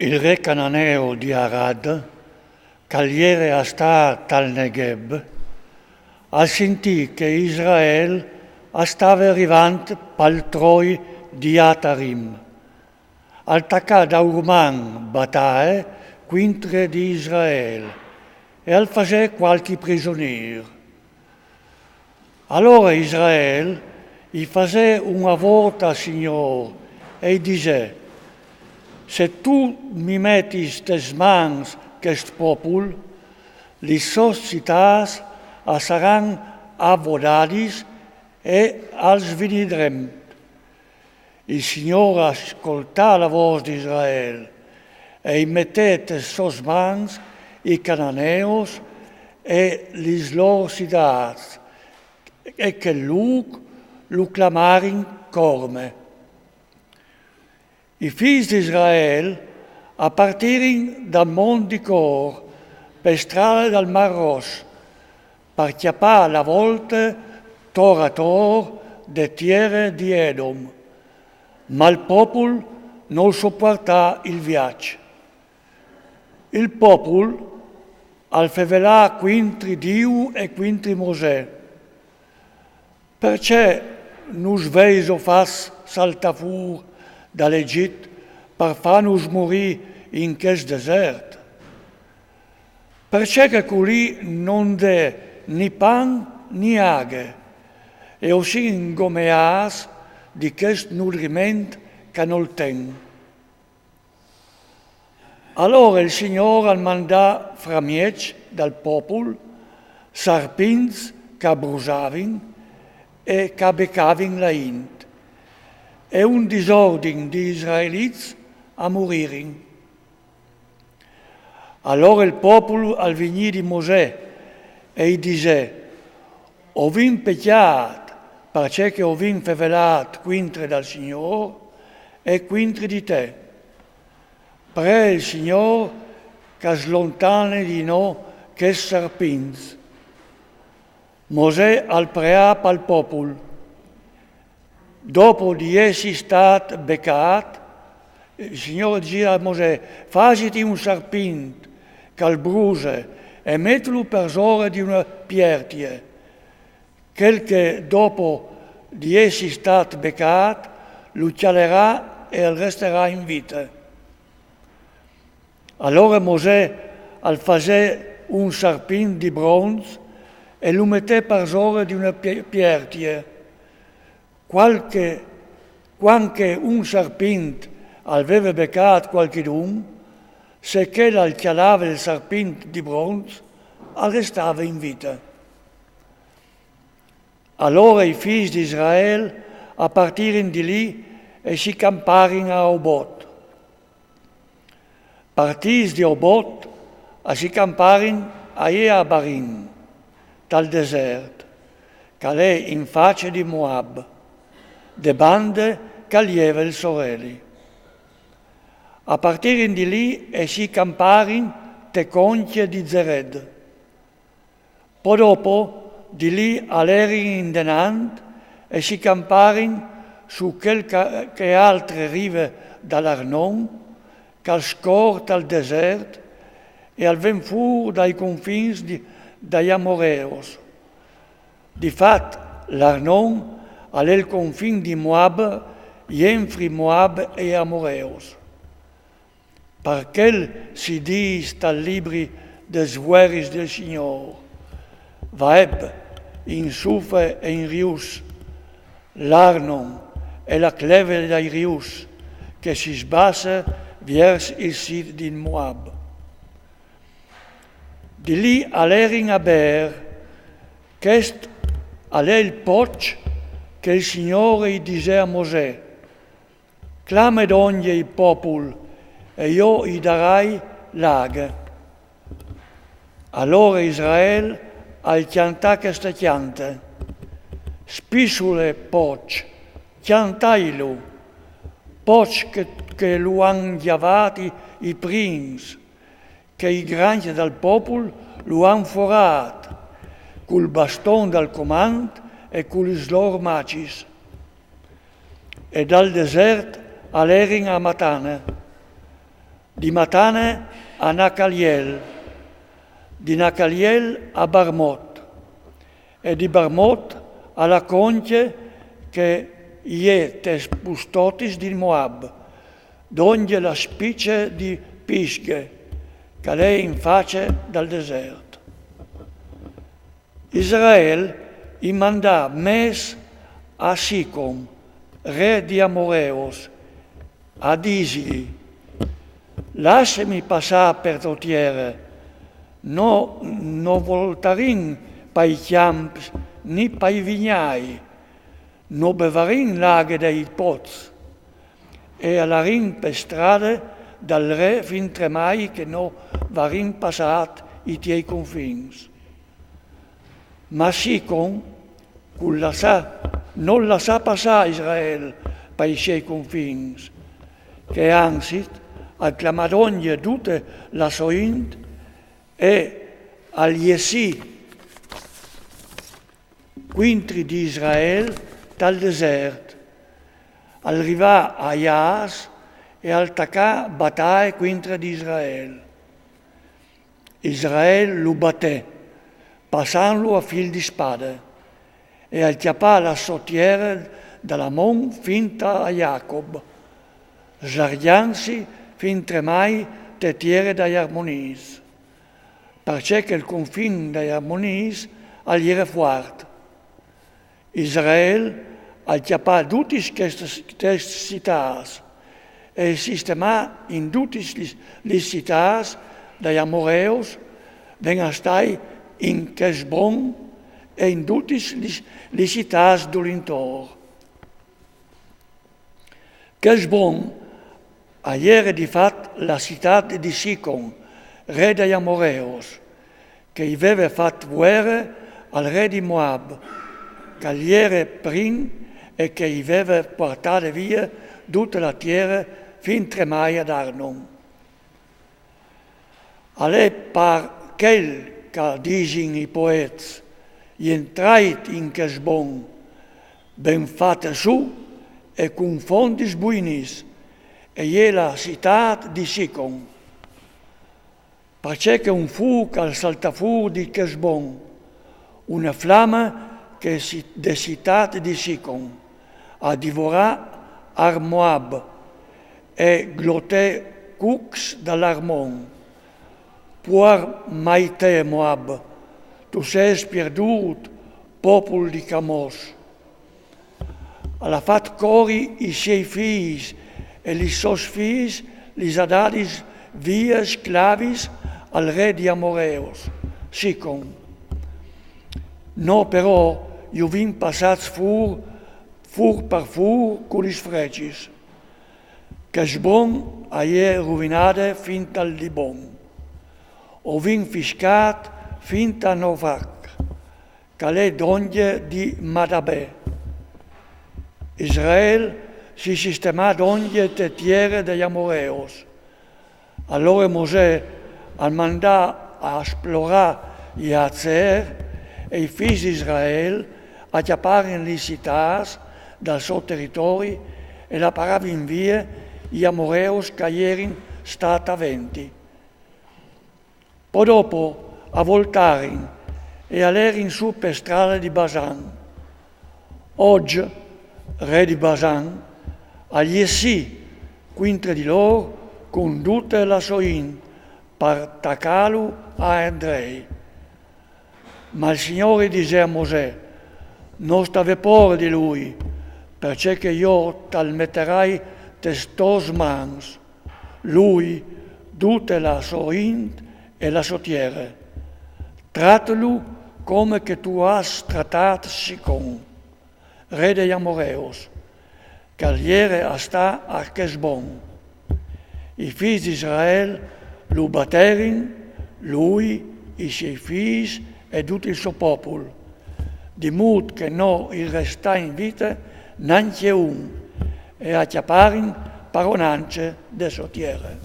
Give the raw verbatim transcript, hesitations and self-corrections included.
Il re cananeo di Arad, ch'al jere a star tal Negheb, al sintì che Israel al stave rivant pal troi di Atarim. Al tacà daurman batae cuintri di Israel e al fasè cualchi prisonîr. Alore Israel i fasè una vota al Signôr e i disè: Se tu mi metis tes mans chest popul, lis sôs citâts a saran avodadis e al svinidrem. Il Signôr a scoltà la vôs di Israel e i metè tes sôs mans i cananeos e lis lôr citâts, e chel lûc lu clamarin Corme. I fîs di Israel a partirin dal mont di Cor pe strade dal Mâr Ros, par cjapâ la volte tor ator de tiere di Edom, ma il popul nol sopuartà il viaç. Il popul al fevelà cuintri Diu e cuintri Mosè: Parcè nus vêso fats saltâ fûr dal Egjit par fânus murî in chest desert? Parcè che culì no 'nd è ni pan ni aghe, e o sin ingomeâts di chest nudriment ch'a nol ten. Alore il Signôr al mandà framieç dal popul sarpints ch'a brusavin e ch'a becavin la int, e un disordin di israelits a muririn. Alore il popul al vignì di Mosè e i disè: O vin pecjât, parcè che o vin fevelât cuintri dal Signôr e cuintri di te. Pree il Signôr ch'a slontani di nô chescj sarpints. Mosè al preà pal popul. Dopo di jessi stât becât, il Signôr al dîs a Mosè: Fasiti un sarpint ch'al bruse e metlu parsore di une piertie. Chel che, dopo di jessi stât becât, lu cjalerà e al restarà in vite. Alore Mosè al fasè un sarpint di bronç e lu metè parsore di une pie-, piertie. Cualchi, cuant che un sarpint al veve becât cualchidun, se chel al cjalave il sarpint di bronç, al restave in vite. Alore i fîs di Israel a partirin di li e si camparin a Obot. Partîts di Obot, a si camparin a Eabarim, tal desert, ch'al è in face di Moab, de bande ch'al jeve il soreli. A partirin di li e si camparin te concje di Zered. Po dopo, di li a lerin indenant e si camparin su chel ca-, che altre rive dal Arnon, ch'al scor tal desert e al ven fûr dai confins di, dai Amoreos. Di fat, l'Arnon al è il confin di Moab, jenfri Moab e Amoreos. Par chel si dîs tal libri des vueris dal Signôr: Vaeb, in sufe e in rius, l'Arnon e la cleve dai rius, che si sbasse viers il sid di Moab. Di li a lerin a Beer. Chest al è il poç che il Signôr i disè a Mosè: Clame dongje il popul, e jo i darai l'aghe. Alore Israel al cjantà cheste cjante: Spissule poç, cjantailu, poç che, che lu àn gjavât i, i prins, che i grancj dal popul lu àn forât cul baston dal comant e cu lis lôr macis. E dal desert a lerin a Matane. Di Matane a Nacaliel, di Nacaliel a Barmot, e di Barmot a la conche che i è tes pustotis di Moab, dongje la spice di Pisghe, che l'è in face dal desert. Israel i mandà mes a Sicon, re di Amoreos, a disi: «Lassemi passà per to tiere, no, no voltarin pai cjamps ni pai vignai, no bevarin l'aghe dai pots, e alarin pe strade dal re fintremai che no varin passat i tiei confins.» Ma Sicon cul lassà, nol lassà passà Israel pai siei confins, che anzit al clamà dongje dute la so int e al jessì cuintri di Israel tal desert, al rivà a Jahas e al tacà batae cuintri di Israel. Israel lu batè, passantlu a fil di spade, e al cjapà la so tiere da l'Amon fin a Jacob, slargjantsi fintremai te tiere dai Armonis, parcè che il confin dai Armonis al jere fuart. Israel al cjapà dutis chestis, chestis citâts e i sistemà in dutis lis, lis citâts dai Amoreos, ven a stâi in Chesbron e in dutis lis, lis citâts dulintor. Chesbron a jere di fat la citât di Sicon, re dai Amoreos, che i veve fat vuere al re di Moab, che al jere prin e che i veve puartade vie dute la tiere fintremai ad Arnon. Al è par chel che a disin i poets: «Jentrait in Chesbon, ben fate su e cun fondis buinis, e je la citât di Sicon.» Parcè che un fûc al saltà fûr di Chesbon, une flame che si, de citât di Sicon, a divorà Ar Moab e glotè cucs dal Armon. Puar mai te, Moab, tu sês pierdût, popul di Camos. Al à fat cori i siei fîs e lis sôs fîs lis à dadis vie sclavis al re di Amoreos, Sicon. Nô però ju vin passâts fûr, fûr par fûr cu lis frecis. Chesbron a je ruvinade fin al Libon. O vin fiscât fin a Novac, che al è dongje di Madabè. Israel si sistemà dongje te tiere dai Amoreos. Alore Mosè al mandà a esplorâ Jazer e i fîs di Israel a cjaparin lis citâts dal so teritori e la paravin vie i Amoreos che a jerin stâts aventi. Po dopo a voltarin e a lerin sù pe strade di Basan. Og, re di Basan, al jessì cuintri di lôr cun dute la so int par tacâlu a Edrei. Ma il Signôr i disè a Mosè: «No sta vê pôre di lui, parcè che jo tal meterai tes tôs mans, lui, dute la so int e la so tiere. Tratlu come che tu âs tratât Sicon, re dai Amoreos, che al jere a stâ a Chesbon.» I fîs di Israel lu baterin, lui, i siei fîs e dut il so popul, di mût che no i restà in vite nancje un, e a cjaparin paronance de sô tiere.